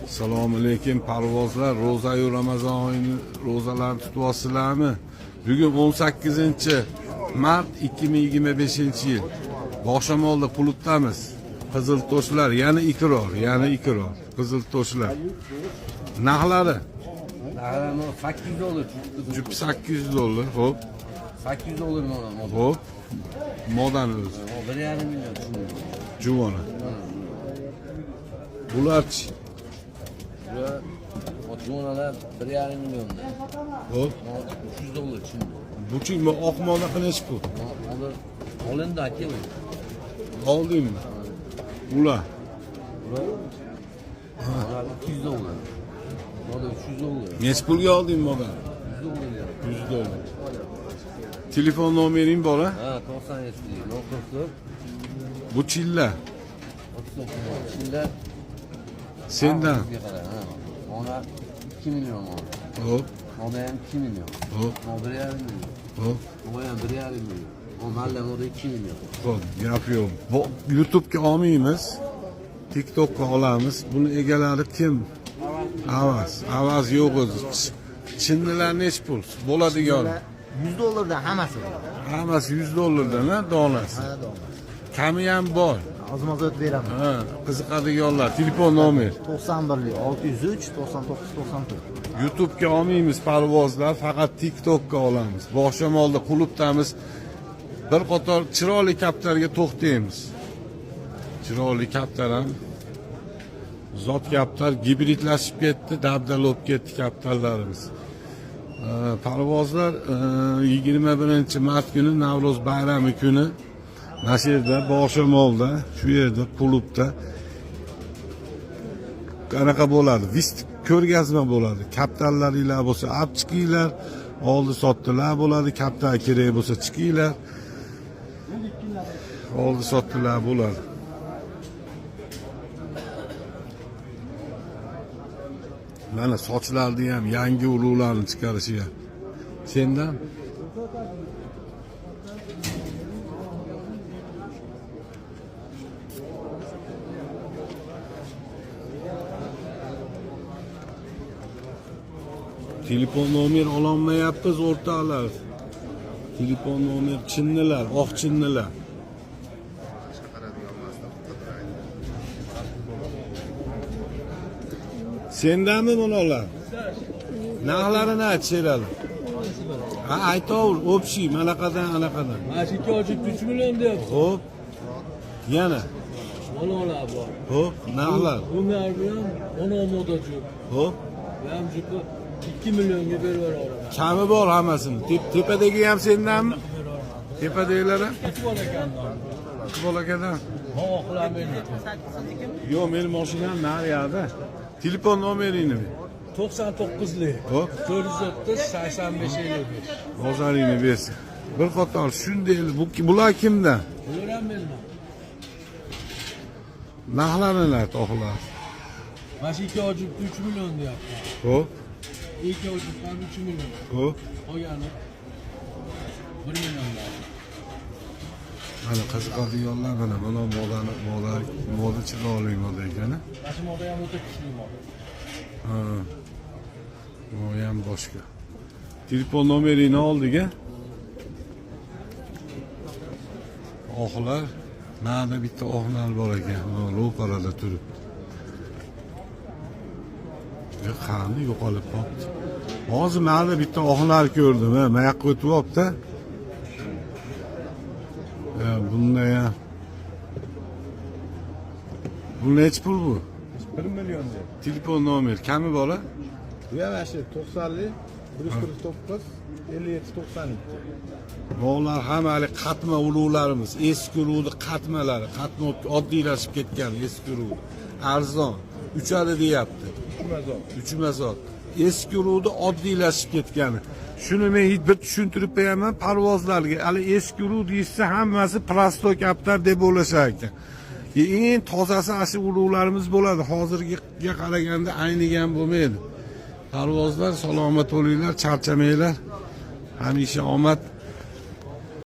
Assalomu alaykum parvozlar, ro'zayu Ramazon oyini ro'zalarni tutyapsizlarmi? Bugun 18 mart 2025 yil. Bog'shamolda klubdamiz. Qizil toshlar, yana ikror, yana ikror. Qizil toshlar. Narxlari Narxi 800 dollar. Jup 800 dollar, xo'p. 800 dollar mana moda. Xo'p. Modani o'zi, 1,5 million tushundim. juvona. Bularchi? Bular juvonalar 1,5 million. Xo'p. 300 dollar tushundim. Buchi oq moda nechi pul? Hozir olindi aka bu. Oldingmi? Ular. Bular bular 200 dollar. Moda 300 dollar. Nechi pulga olding modani? 100 dollar. 100 dollar. Telefon nomering bor a? Ha, 97 044 Bu chilla. 39. Shunda Sendan. Ha. Ona 2 million moda. Xo'p, Moda ham 2 million. xo'p, Moda 1,5 million. xo'p. Bu ham 1,5 million. O mahalla moda 2 million. Xo'p, gap yo'q. Bu YouTube'ga olmaymiz. TikTok'ga olamiz. Buni egalari kim? Avaz. Avaz yo'q o'zi. Chinnilar nechi pul? Bo'ladigan. 100 dollardan hammasi bor. Hammasi 100 dollardan, ha, donasi. Ha, donasi. Kami ham bor. Ozma-oz o'tib beraman. Ha, qiziqadiganlar. Telefon nomer. 91 603 99 94. YouTube'ga olmaymiz parvozlar, faqat TikTok'ga olamiz. Bog'shamolda klubdamiz. Bir qator chiroyli kaptarga to'xtaymiz. Chiroyli kaptar ham zot kaptar gibridlashib ketdi, dabdala bo'lib ketdi kaptarlarimiz. Parvozlar 21 mart kuni Navro'z bayrami kuni mana shu yerda Bog'shamolda, shu yerda klubda qanaqa bo'ladi? Vist ko'rgazma bo'ladi. Kaptarlaringlar bo'lsa, olib chiqinglar, oldi sotdilar bo'ladi. Kaptar kerak bo'lsa chiqinglar. Oldi sotdilar bo'ladi. Mana sochlarni ham yangi urug'larni chiqarishyapti. Sendan? Telefon nomer ololmayapmiz o'rtoqlar. Telefon nomer chinnilar, oq chinnilar. Sendanmi bular? Narxlarini ayt Sherali. Ha, aytavur, общий, manaqadan, anaqadan. Mana shu ikki ochib 3 million deyapti. Xo'p. Yana. Bolalar bor. Xo'p, narxlar. Bunlar bilan 10 moda jup. Xo'p. Bu ham jupi 2 millionga berib yuboraman. Kami bor hammasini. Tepadagi ham sendanmi? Tepadagilar ham? Iqbol akamdan. Iqbol akadan. Oqlar meniki. Yo'q, meni mashinam nariyoqda. Telefon nomeringni ber. 99lik. Xo'p. 430 85 55. Bozoringni bersin. Bir qator shunday bu bular kimdan? Bular ham mendan. Narxlarini ayt oxirlar. Mana shu ikki ochib 3 million deyapti. Xo'p, Ikki ochib ham 3 million. xo'p. Qolgani 1 million. Mana qiziqadiganlar mana mana modani moda moda chiroyli moda ekan. Mana shu moda ham o'ta kuchli moda. Ha. Bu ham boshqa. Telefon nomeringni oldik a? Oqlar, mana bitta oqlar bor ekan. Mana ro'parada turibdi. E, qani yo'qolib qolibdi. Hozir mana bitta oqlar ko'rdim, ha, mana yoqqa o'tib olibdi. Bunda ham. Bu nechi pul bu? 1 million deb. Telefon nomer kami bor a? Bu ham mana shu 90lik 149 57 92. Bog'lar hamma hali qatma ulug'larimiz, eski urug'ni qatmalari, qatma oddiylashib ketgan eski urug'. Arzon, uchadi deyapti. Uchmazor. Uchmazor. Eski urug'ni oddiylashib ketgani. Shuni men bir tushuntirib qo'yaman parvozlarga. Hali eski urug' deyishsa hammasi prostoy kaptar deb o'ylashar ekan. Eng tozasi ana shu urug'larimiz bo'ladi. Hozirgiga qaraganda aynigan bo'lmaydi. Parvozlar salomat bo'linglar, charchamanglar. Hamisha omad.